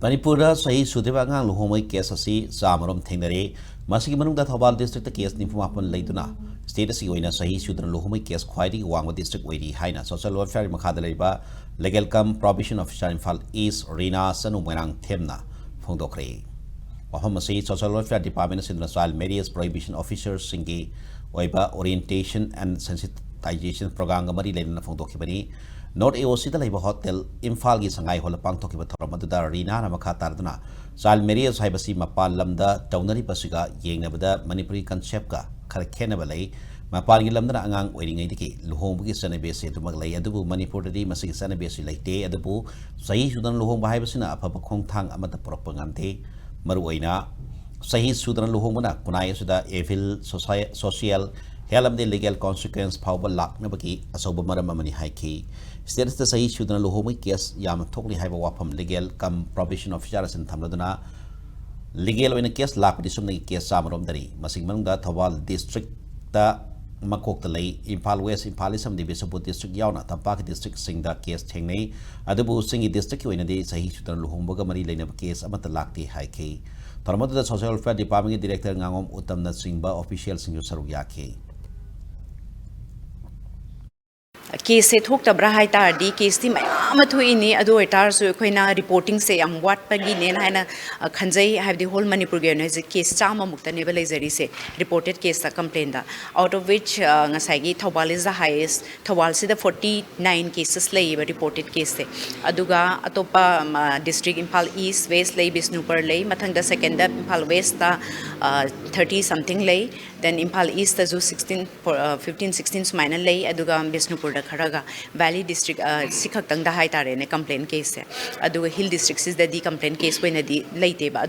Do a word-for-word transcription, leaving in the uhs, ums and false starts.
ꯃꯅꯤꯄꯨꯔꯗ ꯆꯍꯤ ꯁꯨꯗ꯭ꯔꯤꯕ ꯑꯉꯥꯡ ꯂꯨꯍꯣꯡꯕꯒꯤ ꯀꯦꯁ ꯑꯁꯤ ꯆꯥꯝꯃꯔꯣꯝ ꯊꯦꯡꯅꯔꯦ꯫ ꯃꯁꯤꯒꯤ ꯃꯅꯨꯡꯗ ꯊꯧꯕꯥꯜ ꯗꯤꯁꯇ꯭ꯔꯤꯛꯇ ꯀꯦꯁ ꯅꯤꯐꯨ ꯃꯥꯄꯟ ꯂꯩꯗꯨꯅ ꯁ꯭ꯇꯦꯠ ꯑꯁꯤꯒꯤ ꯑꯣꯏꯅ ꯆꯍꯤ ꯁꯨꯗꯅ ꯂꯨꯍꯣꯡꯕꯒꯤ ꯀꯦꯁ ꯈ꯭ꯋꯥꯏꯗꯒꯤ ꯋꯥꯡꯕ ꯗꯤꯁꯇ꯭ꯔꯤꯛ ꯑꯣꯏꯔꯤ ꯍꯥꯏꯅ ꯁꯣꯁꯤꯌꯦꯜ ꯋꯦꯜꯐꯤꯌꯔꯒꯤ ꯃꯈꯥꯗ ꯂꯩꯔꯤꯕ ꯂꯤꯒꯦꯜ ꯀꯝ ꯄ꯭ꯔꯣꯕꯦꯁꯟ ꯑꯣꯐꯤꯁꯥꯔ ꯏꯝꯐꯥꯜ ꯏꯁ ꯔꯤꯅꯥ ꯆꯅꯨ ꯃꯣꯏꯔꯥꯡꯊꯦꯝꯅ ꯐꯣꯡꯗꯣꯛꯈ꯭ꯔꯦ꯫ ꯋꯥꯐꯝ ꯑꯁꯤ ꯁꯣꯁꯤꯌꯦꯜ ꯋꯦꯜꯐꯤꯌꯔ ꯗꯤꯄꯥꯔꯠꯃꯦꯟ ꯑꯁꯤꯅ ꯆꯥꯏꯜ ꯃꯦꯔꯤꯌꯦꯖ ꯄ꯭ꯔꯣꯍꯤꯕꯤꯁꯟ ꯑꯣꯐꯤꯁꯥꯔꯁꯤꯡꯒꯤ ꯑꯣꯏꯕ ꯑꯣꯔꯤꯌꯦꯟꯇꯦꯁꯟ ꯑꯦꯟ ꯁꯦꯟꯁꯤꯇꯥꯏꯖꯦꯁꯟ ꯄ꯭ꯔꯣꯒ꯭ꯔꯥꯝꯒ ꯃꯔꯤ ꯂꯩꯅꯅ ꯐꯣꯡꯗꯣꯛꯈꯤꯕꯅꯤ꯫ ꯅꯣꯔꯠ ꯑꯦ ꯑꯣ ꯁꯤꯗ ꯂꯩꯕ ꯍꯣꯇꯦꯜ ꯏꯝꯐꯥꯜꯒꯤ ꯁꯉꯥꯏ ꯍꯣꯜꯗ ꯄꯥꯡꯊꯣꯛꯈꯤꯕ ꯊꯧꯔꯝ ꯑꯗꯨꯗ ꯔꯤꯅꯥꯅ ꯃꯈꯥ ꯇꯥꯔꯗꯨꯅ, ꯆꯥꯏꯜ ꯃꯦꯔꯤꯌꯦꯖ ꯍꯥꯏꯕꯁꯤ ꯃꯄꯥꯟ ꯂꯝꯗ ꯇꯧꯅꯔꯤꯕꯁꯤꯒ ꯌꯦꯡꯅꯕꯗ ꯃꯅꯤꯄꯨꯔꯤ ꯀꯟꯁꯦꯞꯀ ꯈꯔ ꯈꯦꯠꯅꯕ ꯂꯩ꯫ ꯃꯄꯥꯟꯒꯤ ꯂꯝꯗꯅ ꯑꯉꯥꯡ ꯑꯣꯏꯔꯤꯉꯩꯗꯒꯤ ꯂꯨꯍꯣꯡꯕꯒꯤ ꯆꯠꯅꯕꯤ ꯑꯁꯤ ꯑꯗꯨꯃꯛ ꯂꯩ, ꯑꯗꯨꯕꯨ ꯃꯅꯤꯄꯨꯔꯗꯗꯤ ꯃꯁꯤꯒꯤ ꯆꯠꯅꯕꯤ ꯑꯁꯤ ꯂꯩꯇꯦ꯫ ꯑꯗꯨꯕꯨ ꯆꯍꯤ ꯁꯨꯗꯅ ꯂꯨꯍꯣꯡꯕ ꯍꯥꯏꯕꯁꯤꯅ ꯑꯐꯕ ꯈꯣꯡꯊꯥꯡ ꯑꯃꯠꯇ ꯄꯨꯔꯛꯄ ꯉꯝꯗꯦ꯫ ꯃꯔꯨꯑꯣꯏꯅ ꯆꯍꯤ ꯁꯨꯗꯅ ꯂꯨꯍꯣꯡꯕꯅ ꯈꯨꯟꯅꯥꯏ ꯑꯁꯤꯗ ꯏꯚꯤꯜ, ꯁꯣꯁꯥꯏ-, ꯁꯣꯁꯤꯌꯦꯜ, ꯍꯦꯜꯊ ꯑꯃꯗꯤ ꯂꯤꯒꯦꯜ ꯀꯣꯟꯁꯤꯀ꯭ꯋꯦꯟꯁ ꯐꯥꯎꯕ ꯂꯥꯛꯅꯕꯒꯤ ꯑꯆꯧꯕ ꯃꯔꯝ ꯑꯃꯅꯤ ꯍꯥꯏꯈꯤ꯫ ꯁ꯭ꯇꯦꯠ ꯑꯁꯤꯗ ꯆꯍꯤ ꯁꯨꯗꯅ ꯂꯨꯍꯣꯡꯕꯒꯤ ꯀꯦꯁ ꯌꯥꯝꯅ ꯊꯣꯛꯂꯤ ꯍꯥꯏꯕ ꯋꯥꯐꯝ ꯂꯤꯒꯦꯜ ꯀꯝ ꯄ꯭ꯔꯣꯕꯦꯁꯟ ꯑꯣꯐꯤꯁꯥꯔ ꯑꯁꯤꯅ ꯊꯝꯂꯗꯨꯅ, ꯂꯤꯒꯦꯜ ꯑꯣꯏꯅ ꯀꯦꯁ ꯂꯥꯛꯄꯗꯤ ꯁꯨꯞꯅꯒꯤ ꯀꯦꯁ ꯆꯥꯝꯃꯔꯣꯝꯗꯅꯤ꯫ ꯃꯁꯤꯒꯤ ꯃꯅꯨꯡꯗ ꯊꯧꯕꯥꯜ ꯗꯤꯁꯇ꯭ꯔꯤꯛꯇ ꯃꯀꯣꯛꯇ ꯂꯩ꯫ ꯏꯝꯐꯥꯜ ꯋꯦꯁ, ꯏꯝꯐꯥꯜ ꯏꯁ ꯑꯃꯗꯤ ꯕꯤꯁꯅꯨꯄꯨꯔ ꯗꯤꯁꯇ꯭ꯔꯤꯛ ꯌꯥꯎꯅ ꯇꯝꯄꯥꯛꯀꯤ ꯗꯤꯁꯇ꯭ꯔꯤꯛꯁꯤꯡꯗ ꯀꯦꯁ ꯊꯦꯡꯅꯩ꯫ ꯑꯗꯨꯕꯨ ꯆꯤꯡꯒꯤ ꯗꯤꯁꯇ꯭ꯔꯤꯛꯀꯤ ꯑꯣꯏꯅꯗꯤ ꯆꯍꯤ ꯁꯨꯗꯅ ꯂꯨꯍꯣꯡꯕꯒ ꯃꯔꯤ ꯂꯩꯅꯕ ꯀꯦꯁ ꯑꯃꯠꯇ ꯂꯥꯛꯇꯦ ꯍꯥꯏꯈꯤ꯫ ꯊꯧꯔꯝ ꯑꯗꯨꯗ ꯁꯣꯁꯤꯌꯦꯜ ꯋꯦꯜꯐꯤꯌꯔ ꯗꯤꯄꯥꯔꯠꯃꯦꯟꯒꯤ ꯗꯤꯔꯦꯛꯇꯔ ꯉꯥꯉꯣꯝ ꯎꯠꯇꯝꯅꯆꯤꯡꯕ ꯑꯣꯐꯤꯁꯤꯌꯦꯜꯁꯤꯡꯁꯨ ꯁꯔꯨꯛ ꯌꯥꯈꯤ꯫ ꯀꯦꯁꯁꯦ ꯊꯣꯛꯇꯕ꯭ꯔꯥ ꯍꯥꯏ ꯇꯥꯔꯗꯤ, ꯀꯦꯁꯇꯤ ꯃꯌꯥꯝ ꯑꯃ ꯊꯣꯛꯏꯅꯤ꯫ ꯑꯗꯨ ꯑꯣꯏꯇꯥꯔꯁꯨ ꯑꯩꯈꯣꯏꯅ ꯔꯤꯄꯣꯔꯇꯤꯡꯁꯦ ꯌꯥꯝ ꯋꯥꯠꯄꯒꯤꯅꯦꯅ ꯍꯥꯏꯅ, ꯑ, ꯈꯟꯖꯩ꯫ ꯍꯥꯏꯕꯗꯤ, ꯍꯣꯜ ꯃꯅꯤꯄꯨꯔꯒꯤ ꯑꯣꯏꯅ ꯍꯧꯖꯤꯛ ꯀꯦꯁ ꯆꯥꯝꯃꯃꯨꯛꯇꯅꯦꯕ ꯂꯩꯖꯔꯤꯁꯦ, ꯔꯤꯄꯣꯔꯇꯦꯠ ꯀꯦꯁꯇ, ꯀꯝꯄ꯭ꯂꯦꯟꯗ꯫ Out of which, ꯑ, ꯉꯁꯥꯏꯒꯤ Thoubal is the highest꯫ ꯊꯧꯕꯥꯜꯁꯤꯗ forty nine cases ꯂꯩꯌꯦꯕ, ꯔꯤꯄꯣꯔꯇꯦꯠ ꯀꯦꯁꯁꯦ꯫ ꯑꯗꯨꯒ ꯑꯇꯣꯞꯄ, ꯑ, ꯗꯤꯁꯇ꯭ꯔꯤꯛ, ꯏꯝꯐꯥꯜ ꯏꯁ, ꯋꯦꯁ ꯂꯩ, ꯕꯤꯁꯅꯨꯄꯨꯔ ꯂꯩ, ꯃꯊꯪꯗ ꯁꯦꯀꯦꯟꯗ ꯏꯝꯐꯥꯜ ꯋꯦꯁꯇ, ꯑ, thirty something ꯂꯩ꯫ Then ꯏꯝꯐꯥꯜ ꯏꯁꯇꯁꯨ sixteen, ꯐꯣꯔ-, ꯑ, fifteen sixteen ꯁꯨꯃꯥꯏꯅ ꯂꯩ꯫ ꯑꯗꯨꯒ ꯕꯤꯁꯅꯨꯄꯨꯔꯗ ꯈꯔꯒ, ꯚꯦꯂꯤ ꯗꯤꯁꯇ꯭ꯔꯤꯛ, ꯑ, ꯁꯤ ꯈꯛꯇꯪꯗ ꯍꯥꯏꯇꯥꯔꯦꯅꯦ, ꯀꯝꯄ꯭ꯂꯦꯟ ꯀꯦꯁꯁꯦ꯫ ꯑꯗꯨꯒ ꯍꯤꯜ ꯗꯤꯁꯇ꯭ꯔꯤꯛꯁꯤꯗꯗꯤ ꯀꯝꯄ꯭ꯂꯦꯟ ꯀꯦꯁ ꯑꯣꯏꯅꯗꯤ ꯂꯩꯇꯦꯕ꯫